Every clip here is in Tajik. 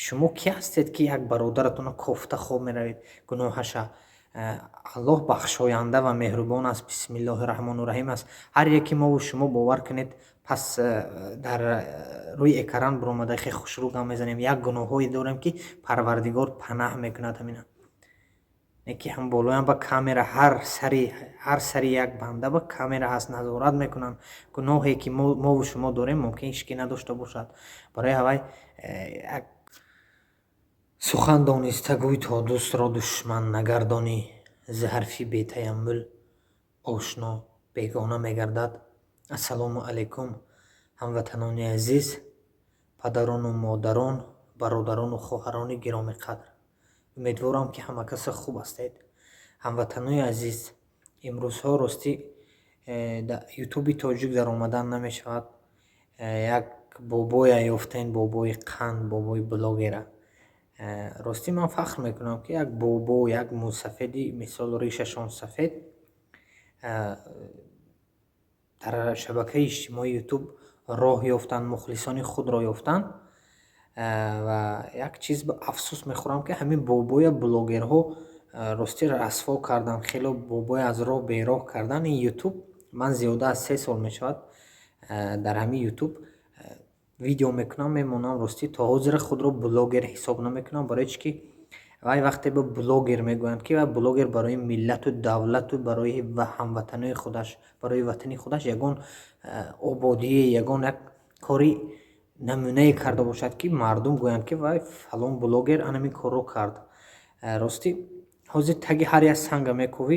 Шумо кӣ ҳастед, ки як бародаратонро кофта хоб меравед гуноҳаша? Аллоҳ бахшоянда ва меҳрубон аст, бисмиллоҳи раҳмону раҳим аст. Ҳар яке мову шумо, бовар кунед, пас дар рӯи экран биромада хе хушрӯ гап мезанем, як гуноҳҳое дорем, ки Парвардигор панаҳ мекунад. Ҳамина ки ҳам болоям ба камера, ҳар сари як банда ба камера ҳаст, назорат мекунанд. Гуноҳе ки мову шумо дорем, мумкин ҳеч ки надошта бошад. Барои ҳавай як сухан дониста гӯй, то дӯстро душман нагардонӣ. Зи ҳарфи бетаяммул ошно бегона мегардад. Ассалому алайкум, ҳамватанони азиз, падарону модарон, бародарону хоҳарони гиромиқадр. Умедворам, ки ҳама каса хуб ҳастед. Ҳамватанои азиз, имрӯзҳо, ростӣ, ютуби тоҷик даромадан намешавад. Як бобоя ёфтем, бобои қанд, бобои блогера. Ростӣ, ман фахр мекунам, ки як бобо, як мӯсафеди, мисол, ришашон сафед, дар шабакаи иҷтимоии Ютуб роҳ ёфтанд, мухлисони худро ёфтанд. Ва як чиз афсӯс мехӯрам, ки ҳамин бобоя блогерҳо, ростӣ, расво карданд, хело бобоя аз роҳ бероҳ карданд. Ин Ютуб, ман зиёда аз 3 сол мешавад, дар ҳамин Ютуб видео мекунам, мемонам. Ростӣ, то ҳозира худро блогер ҳисоб намекунам. Барои чӣ ки вай вақте ба блогер мегӯянд, ки вай блогер барои миллату давлату барои ҳамватанои худаш, барои ватани худаш ягон ободие, ягон як кори намунае карда бошад, ки мардум гӯянд, ки вай фалон блогер анамин корро кард. Ростӣ, ҳозир таги ҳар як санга мекӯвӣ,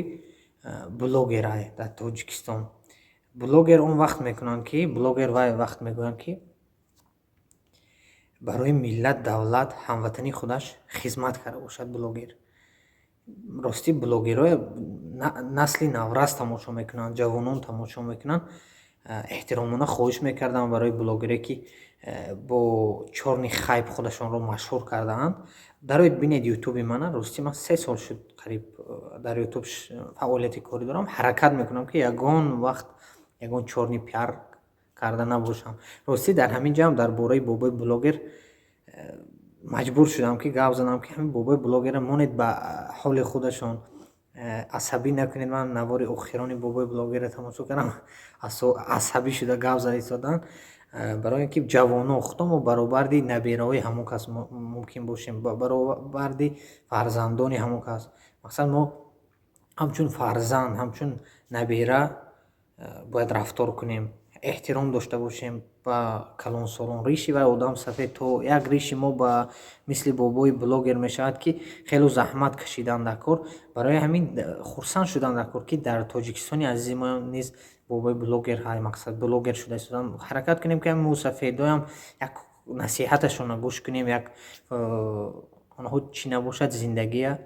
блогерай дар Тоҷикистон. Блогер он вақт мекунанд, ки блогер вай вақт мегӯянд, ки барои миллат, давлат, ҳамватани худаш хизмат карда бошад блогер. Ростӣ, блогерҳоя насли наврас тамошо мекунанд, ҷавонон тамошо мекунанд. Эҳтиромона хоҳиш мекардам барои блогере, ки бо чёрный хайп худашонро машҳур кардаанд: дароед, бинед ютуби мана. Ростӣ, ман 3 сол шуд қариб дар Ютуб фаъолияти корӣ дорам, ҳаракат мекунам, ки ягон вақт ягон чёрный пиар карда набошам. Ростӣ, дар ҳамин ҷамъ дар бораи бобои блогер маҷбур шудам, ки гап занам, ки ҳамин бобои блогера монед ба ҳоли худашон, асабӣ накунед. Ман навори охирони бобои блогерро тамошо кардам, асабӣ шуда гап зада истоданд. Барои ин ки ҷавонон худо мо баробарди набераҳои ҳамон кас мумкин бошем, баробарди фарзандони ҳамон кас. Мақсад, мо ҳамчун фарзанд, ҳамчун набера бояд рафтор кунем, эҳтиром дошта бошем ба калонсолон. Риши вай одам сафед, то як риши мо ба мисли бобои блогер мешавад, ки хело заҳмат кашидан дар кор. Барои ҳамин хурсанд шудам дар кор, ки дар Тоҷикистони азизи мо низ бобои блогер ҳай, мақсад, блогер шуда истоданд. Ҳаракат кунем, ки ҳамин мӯсафедоям як насиҳаташонро гӯш кунем. Як онҳо чӣ набошад, зиндагия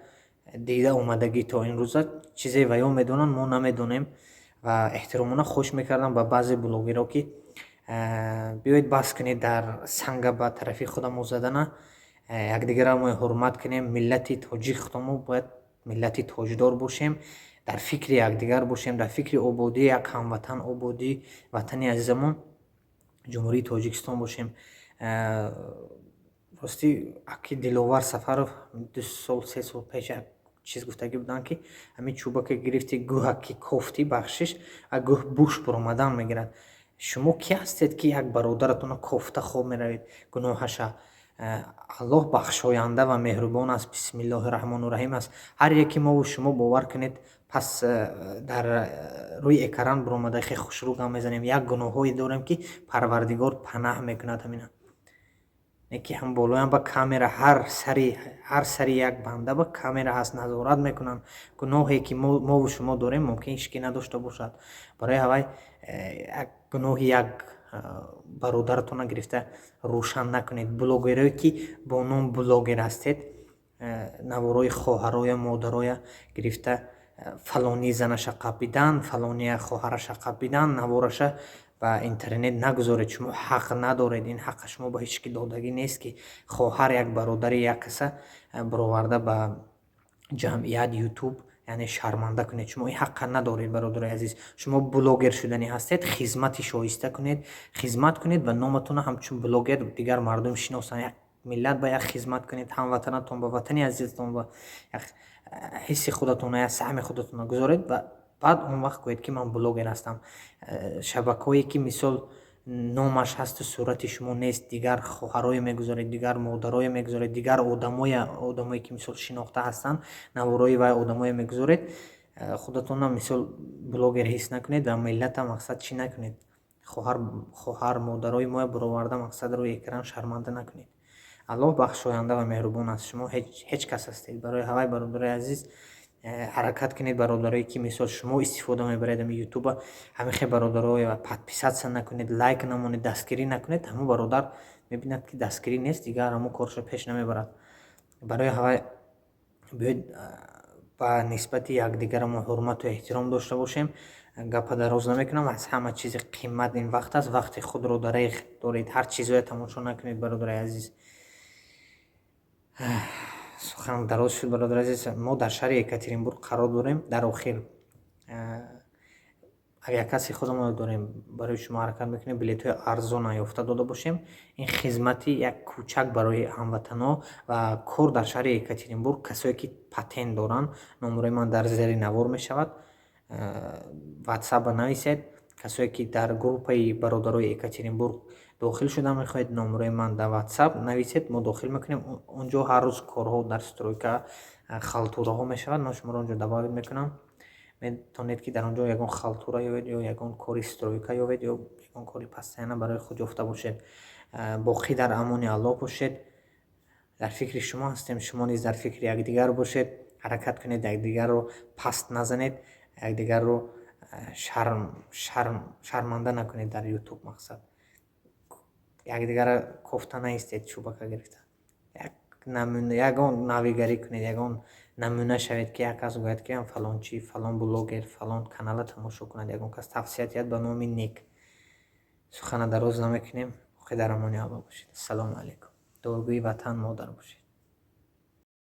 дида омадагӣ, то ин рӯза чизе ваё медонанд, мо намедонем. Ва эҳтиромона хоҳиш мекардам ба баъзе блогерҳо, ки биёед, бас кунед дар санга ба тарафи худамо задана, якдигарро мо ҳурмат кунем. Миллати тоҷик худомо бояд миллати тоҷдор бошем, дар фикри якдигар бошем, дар фикри ободии як ҳамватан, ободии ватани азизамон, Ҷумҳурии Тоҷикистон бошем. Ростӣ, аки Диловар Сафаров 2 сол, 3 сол пеш як чиз гуфтагӣ буданд, ки ҳамин чӯбаке гирифти, гӯҳа ки кофтӣ, бахшиш, гӯҳ буш буромадан мегирад. Шумо кӣ ҳастед, ки як бародаратонро кофта хоб меравед гуноҳаша? Аллоҳ бахшоянда ва меҳрубон аст, бисмиллоҳи раҳмону раҳим аст. Ҳар яке мову шумо, бовар кунед, пас дар рӯи экран биромада хе хушрӯ гап мезанем, як гуноҳҳое дорем, ки Парвардигор панаҳ мекунад. Ҳамина ки ҳам болоям ба камера, ҳар сари як банда ба камера ҳаст, назорат мекунанд. Гуноҳе ки мову шумо дорем, мумкин ҳеч ки надошта бошад. Барои ҳавай як гуноҳи як бародаратонро гирифта рӯшан накунед. Блогерое, ки бо ном блогер ҳастед, наворои хоҳароя, модароя гирифта, фалонӣ занаша қапидан, фалония хоҳараша қапидан, навораша ба интернет нагузоред. Шумо ҳақ надоред, ин ҳаққа шумо ба ҳеч ки додагӣ нест, ки хоҳар, як бародари як каса бироварда ба ҷамъият, Ютуб, яъне шарманда кунед. Шумо ин ҳаққа надоред, бародарои азиз. Шумо блогер шуданӣ ҳастед, хизмати шоиста кунед, хизмат кунед ва номатонро ҳамчун блогер дигар мардум шиносанд. Як Миллат ба як хизмат кунед, ҳамватанатон ба, ватани азизатон ба як ҳисси худатона, як саҳми худатона гузоред ва баъд он вақт гӯед, ки ман блогер ҳастам. Шабакаҳое ки, мисол, номаш ҳасту сурати шумо нест, дигар хоҳарое мегузоред, дигар модарое мегузоред, дигар одамое ки, мисол, шинохта ҳастанд, наворои вай одамое мегузоред, худатонам, мисол, блогер ҳис накунед ва миллата, мақсад, чӣ накунед. Хоҳар, модарои моя буроварда, мақсад, рӯи экран шарманда накунед. Аллоҳ бахшоянда ва меҳрубон аст. Шумо ҳеҷ кас ҳастед. Барои ҳавай, бародарои азиз, ҳаракат кунед. Бародарое ки, мисол, шумо истифода мебаред ами Ютуба, ҳамин хел бародарое подписаться накунед, лайк намонед, дастгирӣ накунед. Ҳамун бародар мебинад, ки дастгирӣ нест, дигар ҳамун коршо пеш намебарад. Барои ҳавай биёед, ба нисбати якдигарамон ҳурмату эҳтиром дошта бошем. Гапа дароз намекунам. Аз ҳама чизи қимат ин вақт аст. Вақти худро дареғ доред, ҳар чизое тамошо накунед, бародари азиз. Сухан дароз шуд, бародари азиз. Мо дар шаҳри Екатеринбург қарор дорем. Дар охир авиакасси худамонро дорем. Барои шумо ҳаракат мекунем, билетҳои арзона ёфта дода бошем. Ин хизмати як кӯчак барои ҳамватанҳо ва кор дар шаҳри Екатеринбург. Касое ки патент доранд, номерои ман дар зери навор мешавад, Ватсапа нависед. Касое ки дар группаи бародарои Екатеринбург дохил шуда мехоҳед, номерои ман дар Ватсап нависед, мо дохил мекунем. Он ҷо ҳар рӯз корҳо дар стройка, халтураҳо мешавад. Ман шуморо он ҷо добавить мекунам. Метавонед, ки дар он ҷо ягон халтура ёбед ё ягон кори стройка ёбед ё ягон кори постоянно барои худ ёфта бошед. Боқӣ дар амони Аллоҳ бошед. Дар фикри шумо ҳастем, шумо низ дар фикри якдигар бошед. Ҳаракат кунед, якдигарро паст назанед, якдигарро шарманда накунед дар Ютуб. Мақсад, якдигарро кофта наистед чӯбака гирифта. Ягон навигарӣ кунед, ягон намуна шавед, ки як кас гӯяд, ки фалончи, фалон блогер, фалон канала тамошо кунад, ягон кас тавсия диҳад ба номи нек. Сухана дароз намекунем. Боқӣ дар амони Аллоҳ бошед. Ассалому алайкум. Дуогӯи ватан, модар бошед.